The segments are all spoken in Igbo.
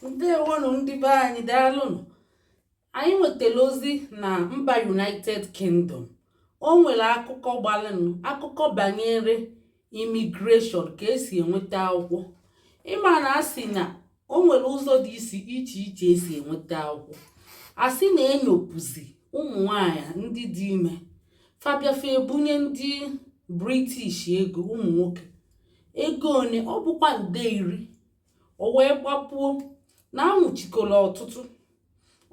Ndewonụ ndị be anyị, daalụnụ. Anyị nwetara ozi na mba United Kingdom. O nwere akụkọ gbalịnụ, akụkọ banyere immigration, ka esi enweta akwụkwọ. Ịma na a sị na o nwere ụzọ dị isi iche iche esi enweta akwụkwọ. A sị na enyopụzi ụmụ nwanyị ndị dị ime, fa bịafe ebunye ndị British ego, ụmụ nwoke ego one ọ bụkwa nde 10, o wee gbapuo na anwụchikọrọ ọtụtụ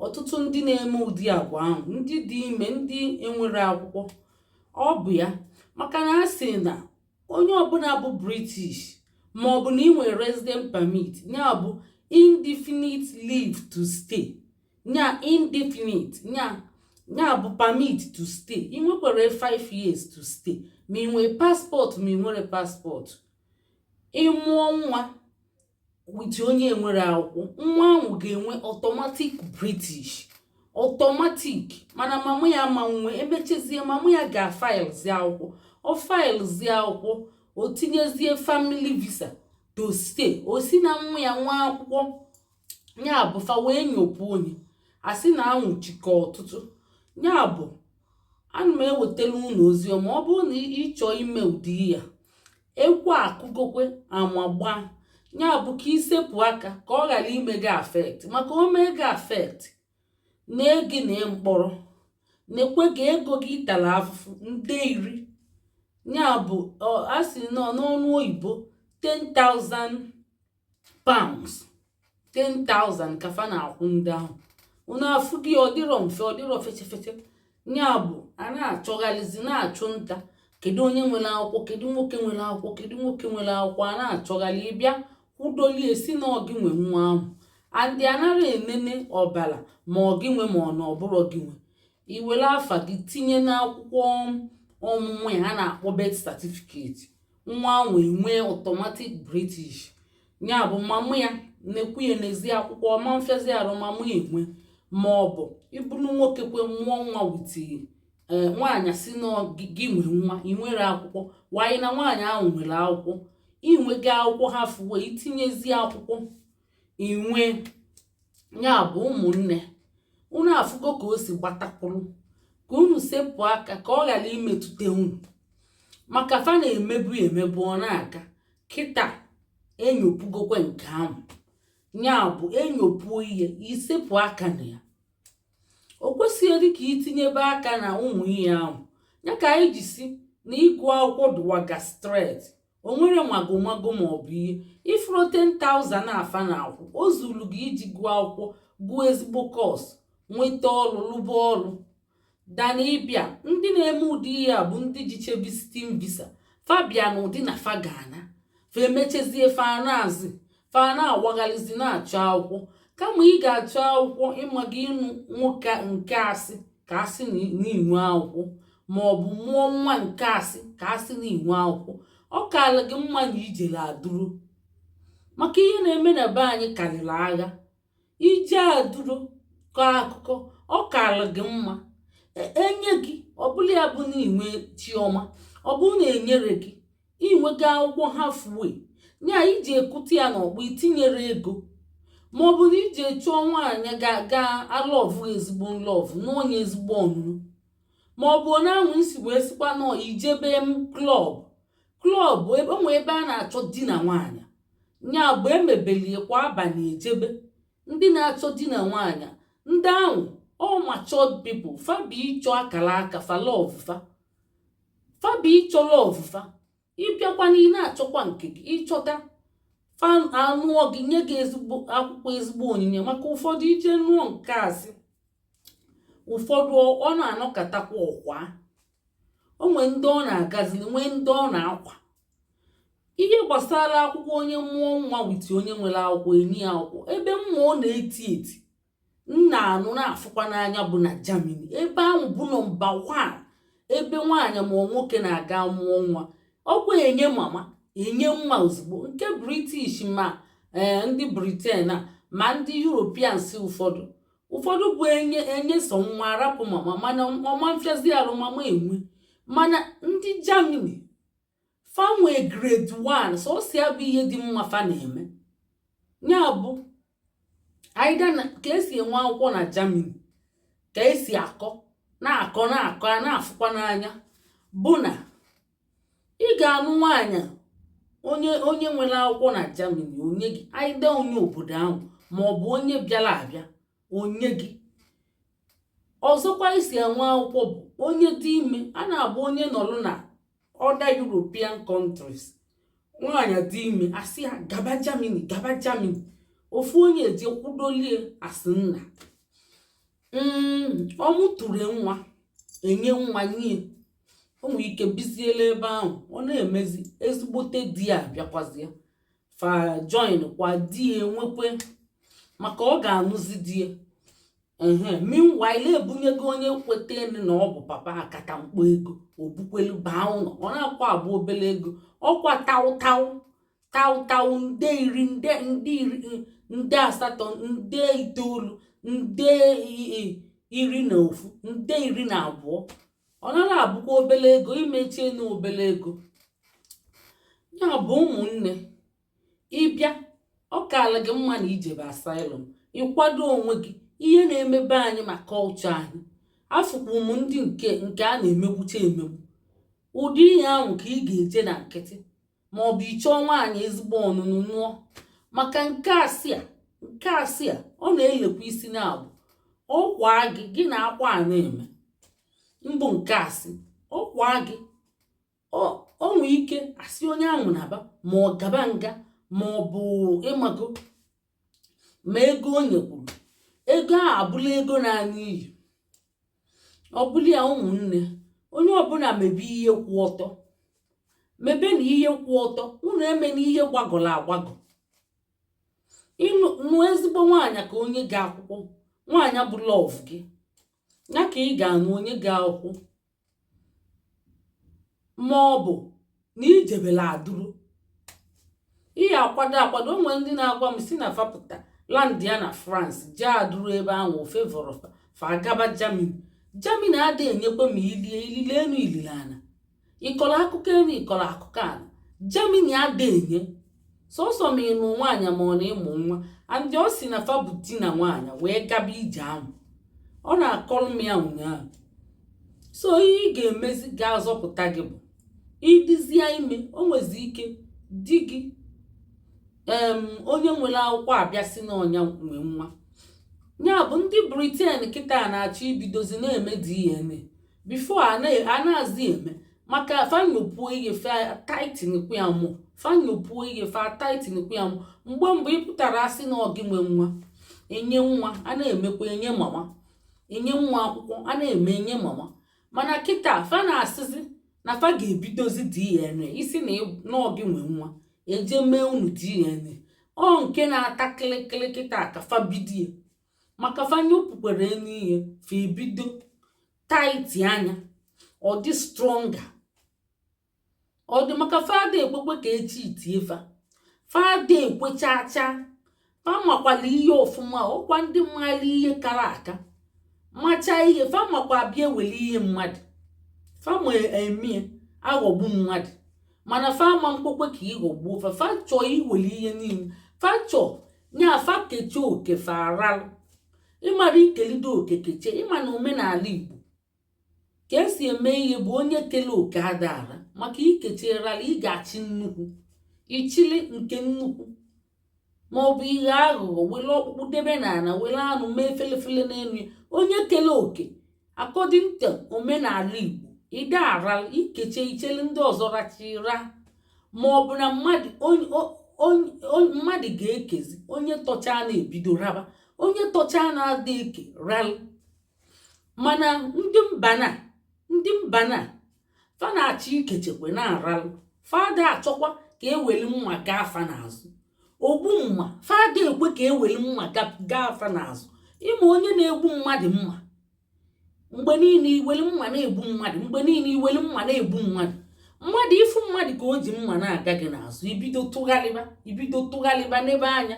ọtụtụ ndị na-eme ụdị agwa ahụ, ndị dị ime, ndị enwere akwụkwọ. Ọ bụ ya maka na a sị na onye ọbụla bụ British, ma ọ bụ na ị nwere resident permit, ya bụ indefinite leave to stay, nya indefinite nya bụ permit to stay, ị nwekwara 5 years to stay, ma ị nwee passport, ma ị nwere passport, ịmụọ nwa with onye nwere akwụkwọ, nwa ahụ ga-enwe automatic British, automatic. Mana mama ya ama nwe. Emechezie, mama ya ga-afilezi akwụkwọ. Ọ filezie akwụkwọ, o tinyezie family visa to stay, o si na nwa ya nwa akwụkwọ. Ya bụ fa wee nyopụ onye asị na anwụchikọ ọtụtụ. Ya bụ ana m ewetara unu ozi ọma. Ọ bụrụ na ị chọọ ime ụdị ya, ekwe akụgokwe ama gbaa. Ya bụ ka isepụ aka ka ọ ghara ime gị affect, maka o mee gị affect na gị na mkpọrọ na-ekwe gị ego gị tara afụfụ nde 10. Ya bụ a sị nọ n'ọnụ oyibo £10,000, 10,000 ka fa na-akwụ ndị ahụ. Unu afụ gị, ọ dịrọ mfe, ọ dịrọ feche feche. Ya bụ a na-achọghalizi, na-achụ nta, kedu onye nwere akwụkwọ, kedu nwoke nwere akwụkwọ, kedu nwoke nwere akwụkwọ. A na-achọghali ịbịa kwudolie si na ọ gị nwe nwa ahụ. Andị anara enene ọbara ma ọ gị nwe ma ọ na ọbụrọ gị nwe. Iwere afa gị tinye n'akwụkwọ ọmụmụ ya a na-akpọ birth certificate, nwa ahụ enwee automatic British. Ya bụ mamụ ya na-ekwu ya n'ezi akwụkwọ ọma mfezi arụ mamụ ya enwe. Ma ọ bụ ịbụrụ nwoke kwe mụọ nwa with ee nwaanyị, si na gị nwe nwa, ị nwere akwụkwọ wanyị na nwaanyị ahụ nwere akwụkwọ, inwega akwụkwọ ha fuwe itinyezi akwụkwọ inwe. Ya bụ ụmụnne, unu afụgo ka o si gbatakwuru, ka unu sepụ aka ka ọ ghara imetụta unu, maka fa na-emebu emebu, ọ na-aga kịta enyopugokwe nke ahụ. Ya bụ enyopuo ihe, isepụ aka na ya. O kwesịghị dị ka itinyebe aka na ụmụ ihe ahụ. Ya ka anyị ji si na ịgụ akwụkwọ dụwaga straight, o nwere magomago maọbụ ihe ifuru 10,000 afa na-akwụ, o zuru gị iji gụọ akwụkwọ, gụọ ezigbo course, nweta ọrụ, lụba ọrụ dana. Ịbịa ndị na-eme ụdị ihe a bụ ndị jiche visiting visa. Fa bịa na ụdị na fa ga-ana, fa emechezie, fa na-azị, fa na-awagalizi na-achọ akwụkwọ. Kama ị ga-achọ akwụkwọ, ịma gị ịnụ nwoke nke asị ka asị na inwe akwụkwọ, ma ọ bụ mụọ nwa nke asị ka asị na inwe akwụkwọ, ọ kaala gị mma na ijere adụrụ, maka ihe na-eme na be anyị karịrị agha. Ije adụrụ kọọ akụkọ, ọ kaala gị mma enye gị. Ọ bụla ya bụ na inwe chiọma, ọ bụrụ na enyere gị, inwega akwụkwọ halfway ya, iji ekute ya n'ọkpọ itinyere ego, ma ọ bụ na iji chụọ nwaanyị ga alove ezigbo love na onye ezigbo ọnụnụ, ma ọ bụ na anwụ isi wee sikwa nọ ijebe m club club ebe onwe ebe a na-achọ di na nwaanyị. Ya bụ emebelie kwa abalị ejebe ndị na-achọ di na nwaanyị. Ndị ahụ all matured people, fa bi ịchọ akara aka fa, love fa, fa bi ịchọ love fa. Ịbịakwa na ị na-achọkwa nke gị, ịchọta fa, anụọ gị, nye gị ezigbo akwụkwọ, ezigbo onyinye. Maka ụfọdụ ije nụọ nke asị, ụfọdụ ọ na-anọkatakwa ọkwa. O nwee ndị ọ na-agazili, nwee ndị ọ na-akwa. Ihe gbasara akwụkwọ, onye mụọ nwa with onye nwere akwụkwọ, enyi ya akwụkwọ. Ebe mmụọ na-eti eti nna anụ na-afụkwa n'anya bụ na Germany. Ebe ahụ bụ number 1 ebe nwaanyị ma nwoke na-aga mụọ nwa, ọkwa enye mama, enye nwa ozugbo. Nke British, ma ee ndị Britain a, ma ndị Europeans ụfọdụ ụfọdụ bụ enye enye sọ nwa, arapụ mama. Mana ọma mfiazi arụ mama enwe. Mana ndị Germany fa nwee grade 1, sọsọ ya bụ ihe dị mma fa na-eme. Ya bụ Either na ka esi enwe akwụkwọ na Germany, ka esi akọ na-akọ na-akọ a na-afụkwa n'anya, bụ na ị ga-anụ nwaanyị onye nwere akwụkwọ na Germany, onye gị, either onye obodo ahụ ma ọ bụ onye bịara abịa, onye gị. Ọzọkwa isi enwe akwụkwọ bụ onye dị ime. A na-abụ onye nọrọ na other European countries, nwaanyị dị ime, asị ya gaba Germany, gaba Germany. Ofu onye eje kwudolie, asị nna ọmụtụrụ nwa, enye nwa nye. O nwere ike biziela ebe ahụ, ọ na-emezi ezigbote di ya, bịakwazie fa join kwa di ya, enwekwe maka ọ ga-anụzi di ya. Ehe, meanwhile ebunyego onye kweta na ọ bụ papa akatamkpo ego, obukwelu baa ụlọ. Ọ na-akwa abụ obere ego, ọkwa taụtaụ taụtaụ, nde 10, nde 10, nde 8, nde 9, nde 11, nde 12. Ọ naghị abụkwa obere ego imechie na obere ego ya bụ. Ụmụnne, ịbịa, ọ kaala gị mma na ijebe asylum, ịkwado onwe gị. Ihe na-emebe anyị ma kọlchọ anyị, afụkwa m ndị nke a na-emegbucha emegbu. Ụdị ihe ahụ ka ị ga-eje na nkịtị, ma ọ bụ ịchọọ nwaanyị ezigbo ọnụnụ nụọ, maka nke asị a, nke asị a, ọ na-elekwa isi na abụ ọkwa gị, gị na akwa a na-eme mbụ nke asị ọkwa gị. O nwee ike asị onye ahụ naba, ma ọ gaba nga, ma ọ bụ ịmago ma ego o nyekwuru, ego a abụla ego na-anya iyi. Ọ bụla ya, ụmụnne, onye ọbụla mebe ihe kwụ ọtọ, mebe na ihe kwụ ọtọ. Unu eme na ihe gbagọrọ agbagọ. Ịnụ ezigbo nwaanyị ka onye ga akwụkwọ, nwaanyị bụ love gị ya ka ị ga-anụ, onye ga akwụkwọ, ma ọ bụ na ijebela adụrụ ihe akwado akwado. Onwe ndị na-agwa m si na fapụta land ya na France, jee adụrụ ebe ahụ, ofe vọrọ fa agaba Germany. Germany adịghị enyekwa ma ilie ilile enu ilile ana, ịkọrọ akụkọ enu, ịkọrọ akụkọ ana. Germany adịghị enye sọsọ ma ịnụ nwaanyị ma ọ na ịmụ nwa. Andị ọ si na fa bụ di na nwaanyị wee gaba ije ahụ, ọ na-akọrọ m ya ụnyaahụ. So ihe ị ga-emezi ga-azọpụta gị bụ ịdịzie ime. O nwezi ike di gị, onye nwere akwụkwọ, abịa si na ọnya nwe nwa ya. Bụ ndị Britain kịta na-achọ ibidozi na-eme DNA before a na-azi eme, maka fanyopuo ihe fa tighten ya mụ, fanyopuo ihe fa tighten ya mụ. Mgbe mbụ ị pụtara asị na ọ gị nwe nwa, enye nwa, a na-emekwa enye mama, enye nwa akwụkwọ, a na-eme enye mama. Mana kịta fa na-asịzi na fa ga-ebidozi DNA, isi na ọ gị nwe nwa, eje mee unu DNA. Ọ nke na-ata kịlịkịlị kịta ka fa bidie, maka fa nyopụkwere n'ihe fa ebido tight anya, ọ dị stronger, ọ dị maka fada ekwekwe ka echi itie fa, fada ekwe chacha. Fa makwala ihe ọfụma, ọkwa ndị mara ihe kara aka macha ihe fa makwa bịa ewere ihe mmadụ, fa ma emie aghọgbu mmadụ. Mana fa ama mkpokwe ka ịghọgbuo fa. Fa chọọ iwere ihe niile fa chọọ nya, fa kechie oke fa aralụ. Ịmara ikelido oke kechie. Ịma na omenala Igbo ka esi eme ihe bụ onye kele oke adara, maka ikechierala ị ga-achị nnukwu ichili nke nnukwu, maọbụ ihe aghụghọ, were ọkpụkpụ debe n'ala, were anụ mee felefele n'elu ya. Onye kele oke, according to omenala Igbo, ide ara ikeche ichele ndị ọzọ rachira, ma ọ bụ na mmadụ mmadụ ga-ekezi. Onye tọcha na-ebido raba, onye tọcha na-ada eke ralụ. Mana ndị mba na ndị mba na fa na-achọ ikechekwe na-aralụ, fada achọkwa ka eweli mma gaa afa n'azụ, ogbu mma. Fada ekwe ka eweli mma gaa afa n'azụ. Ịma onye na-egbu mmadụ mma mgbe niile, iweli mma na-egbu mmadụ mgbe niile, iweli mma na-egbu mmadụ. Mmadụ ịfụ mmadụ ka o ji mma na-aga gị n'azụ, ibido tụgharịba, ibido tụgharịba n'ebe anya,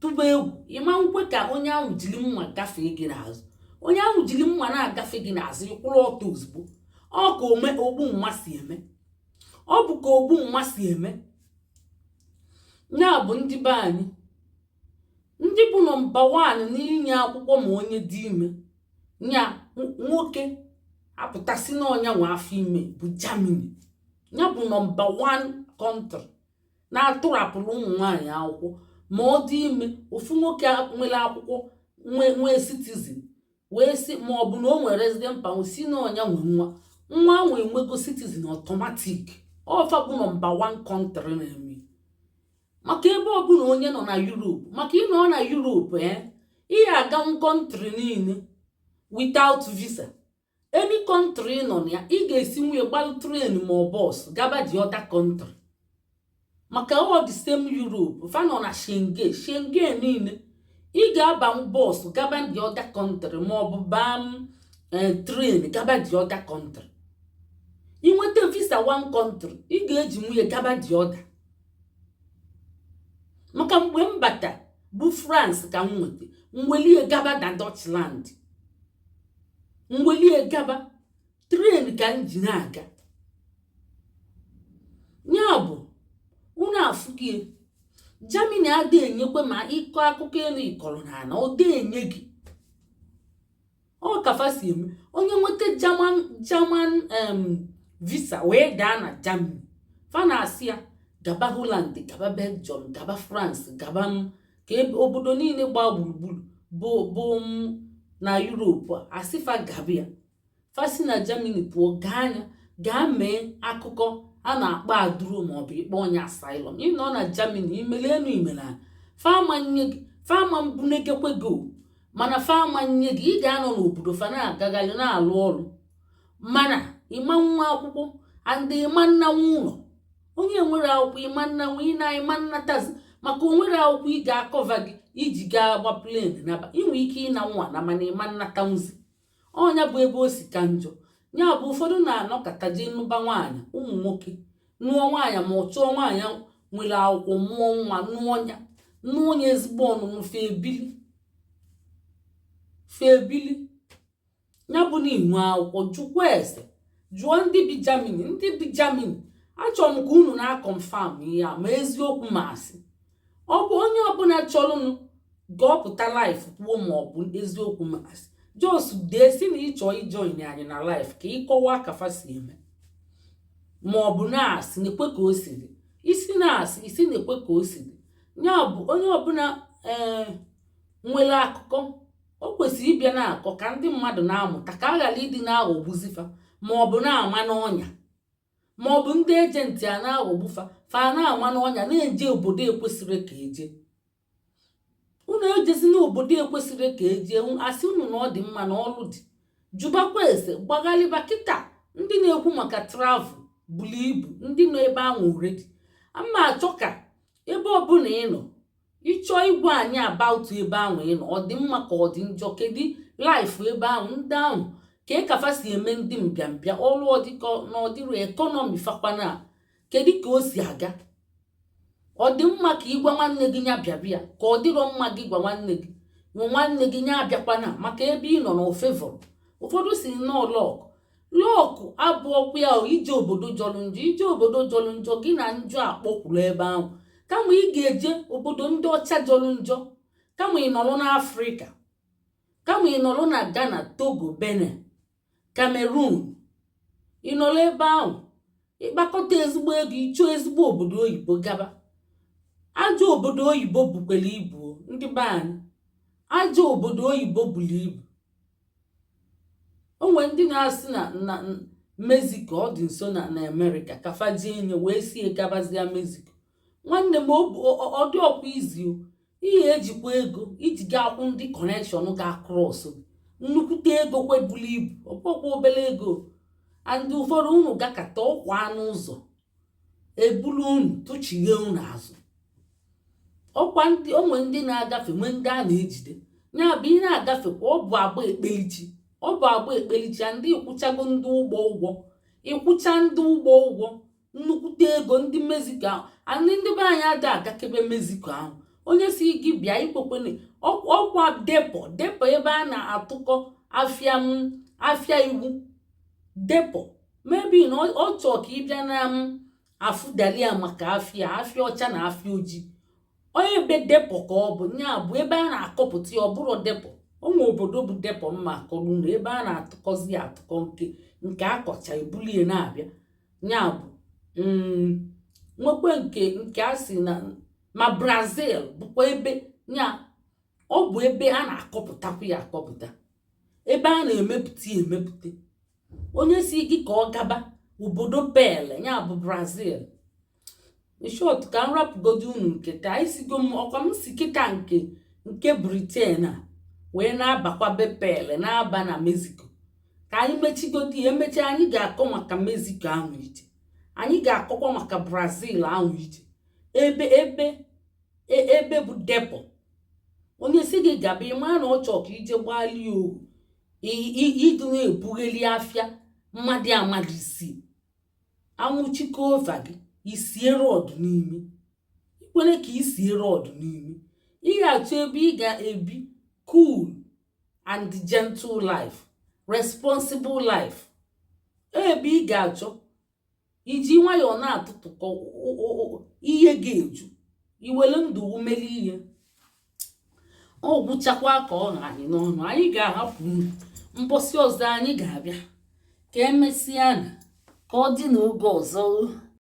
tụba egwu. Ịma nkwe ka onye ahụ jiri mma gafee gị n'azụ. Onye ahụ jiri mma na-agafe gị n'azụ, ịkwụrụ ọtọ ozugbo. Ọ ka ome ogbu mma si eme, ọ bụ ka ogbu mma si eme. Ya bụ, ndị be anyị, ndị Ndị bụ number 1 n'inye akwụkwọ ma onye dị ime, nya nwoke apụtasị n'ọnya nwe afọ ime, bụ Germany. Ya bụ number 1 country na-atụrapụrụ ụmụ nwaanyị akwụkwọ ma ọ dị ime. Ofu nwoke nwere akwụkwọ, nwee citizen, wee sị ma ọ bụ na o nwere resident permit, si n'ọnya nwe nwa, nwa ahụ enwego citizen automatic. Ọfa bụ number 1 country na-eme, maka ebe ọbụla onye nọ na Europe, maka ịnọ na Europe, ee, ihe aganwu country niile without visa. Any country nọ na ya, ị ga-esi nwunye gbalụ train ma ọ bus gaba the other country, maka ọ the same Europe, fa nọ na Schengen. Schengen niile, ị ga-abanwu bus gaba the other country ma ọ bụ baa train gaba the other country. Ị nweta visa one country, ị ga-eji nwunye gaba the other. Maka mgbe m bata bụ France ka m nweta, mwelie gaba na Deutschland, mwelie gaba, train ka m ji na-aga. Ya bụ unu afụgie, Germany adịghị enyekwe ma ịkọ akụkọ elu ịkọrọ n'ala, ọ dị enye gị. Ọ kafa si eme, onye nweta German visa wee daa na Germany, fa na-asị ya gaba Holland, gaba Belgium, gaba France, gaba m ka obodo niile gbaa gburugburu bụ m na Europe. Asịfa gaba ya, fa si na Germany pụọ, gaa anya gaa mee akụkọ a na-akpọ aduro maọbụ ịkpọ onye asylum. Ịnọ na Germany, imele enu imele ala, fama nye gị, fama mbunegekwe gị, mana fama nye gị. Ị ga-anọ n'obodo fa na-agagharị na-alụ ọrụ, mana ịma nwa akwụkwọ and ịma nnanwu ụlọ. Onye nwere akwụkwọ, ịma nnanwu ị na ịma nnatazi, maka o nwere akwụkwọ ị ga-acover gị iji gaa gba plane naba. Inwe ike ịna nwa na, mana ịma nnatanwuzi. Ọnya bụ ebe o si ka njọ. Ya bụ ụfọdụ na-anọkọta jee nụba nwaanyị, ụmụ nwoke nụọ nwaanyị ma ọ chọọ nwaanyị nwere akwụkwọ, mụọ nwa, nụọ ya, nụọ onye ezigbo ọnụnụ, fe ebili fe ebili. Ya bụ na inwe akwụkwọ, jụkwa ese, jụọ ndị bi Germany. Ndị bi Germany, achọrọ m ka unu na-aconfirm ihe a, ma eziokwu ma asị. Ọ bụ onye ọbụla chọrọnụ gọpụta live kwuo ma ọ bụ eziokwu ma asị. Just dee si na ịchọ ijoin anyị na live ka ịkọwaa ka fa si eme, ma ọ bụ na-asị na-ekwe ka o si dị. Isi na-asị, isi na-ekwe ka o si dị. Ya bụ onye ọbụla ee nwere akụkọ, o kwesịrị ịbịa na-akọ ka ndị mmadụ na-amụta, ka a ghara ịdị na-aghọgbuzifa ma ọ bụ na-ama n'ọnya, ma ọ bụ ndị agent a na-aghọgbufa, fa na-ama n'ọnya na-eje obodo ekwesịrị ka eje. Unu ejezi n'obodo ekwesịrị ka eje, asị unu na ọ dị mma na ọlụ dị. Jụbakwa ese, gbaghalịba. Kịta ndị na-ekwu maka travel buru ibu, ndị nọ ebe ahụ already ama achọ ka ebe ọbụla ị nọ, ịchọọ igwe anyị about ebe ahụ ị nọ, ọ dị mma ka ọ dị njọ, kedu life ebe ahụ, ndị ahụ ka kafa si eme, ndị mbịambịa ọrụ ọdịkọ na ọdịrị, economy fakwana kedu ka o si aga, ọ dị mma ka ịgwa nwanne gị ya bịabịa, ka ọ dịrọ mma gị gwa nwanne gị, nwe nwanne gị ya abịakwana, maka ebe ị nọ na ofevọrọ. Ụfọdụ si nnọọ luck. Luck abụọkwa ya ije obodo jọrọ njọ. Ije obodo jọrọ njọ, gị na njọ akpọkwuru ebe ahụ. Kama ị ga-eje obodo ndị ọcha jọrọ njọ, kama ị nọrọ n'Afrịka, kama ị nọrọ na Ghana, Togo, Benin, Cameroon, ị nọrọ ebe ahụ ịkpakọta ezigbo ego, ịchọọ ezigbo obodo oyibo gaba. Ajọ obodo oyibo bukwere ibu, ndị be anyị. Ajọ obodo oyibo buru ibu. O nwere ndị na-asị na Mexico ọ dị nso na Amerịka, ka fa jee nye wee sie gabazia Mexico. Nwanne m, ọ dị ọkwa izi o ihe ejikwa ego iji ga akwụ ndị connection ga cross, nnukwute ego kwebulu ibu, ọbụkwa obere ego. And ụfọdụ unu gakata ọkwa anụ ụzọ ebulu unu tụchighe unu azụ. Ọkwa ndị onwe ndị na-agafe, nwee ndị a na-ejide. Ya bụ ị na-agafekwa, ọ bụ agba ekpelichi, ọ bụ agba ekpelichi. Ndị ịkwụchago ndị ụgbọ ụgwọ, ịkwụcha ndị ụgbọ ụgwọ nnukwute ego. Ndị Mexico ahụ, ndị be anyị ada agakebe Mexico ahụ. Onye si gị bịa, ikwekwene ọkwa depot, depot ebe a na-atụkọ afịa m, afịa iwu depot. Maybe na ọ chọọ ka ị bịa na m afụdalia maka afịa, afịa ọcha na afịa ojii. Onye ebe depot ka ọ bụ, nya bụ ebe a na-akọpụta ya. Ọ bụrụ depot, onwe obodo bụ depot mma akọrọ unu, ebe a na-atụkọzi ya atụkọ, nke akọcha ebulie na-abịa. Nya bụ nwekwe nke a sị na ma Brazil bụkwa ebe nya ọ bụ ebe a na-akọpụtakwa ya akọpụta, ebe a na-emepụta ya emepụta. Onye si gị ka ọ gaba obodo Pele, ya bụ Brazil. In short, ka m rapụgodi unu nke taa. Isigo m ọkwa m si kịta nke Britain a wee na-abakwa be Pele, na-aba na Mexico. Ka anyị mechigodi ya. Emechaa, anyị ga-akọ maka Mexico ahụ iche, anyị ga-akọkwa maka Brazil ahụ iche, ebe bụ depot. Onye si gị gaba, ịma na ọ chọọ ka ije gbalie ohu, ịdị na-ebugheli afịa mmadụ amadụ isi anwụchikọ ova gị, isie rod n'imi ikwere ka isie rod n'imi. Ị ga-achọ ebe ị ga-ebi cool and gentle life, responsible life, ebe ị ga-achọ iji nwayọọ na-atụtụkọ ihe ga-eju iwere ndụ umeli ihe. Ọ gwụchakwa ka ọ ha anyị n'ọnụ. Anyị ga-ahapụ unu, mbọsị ọzọ anyị ga-abịa. Ka emesịa na ka ọ dị n'oge ọzọ.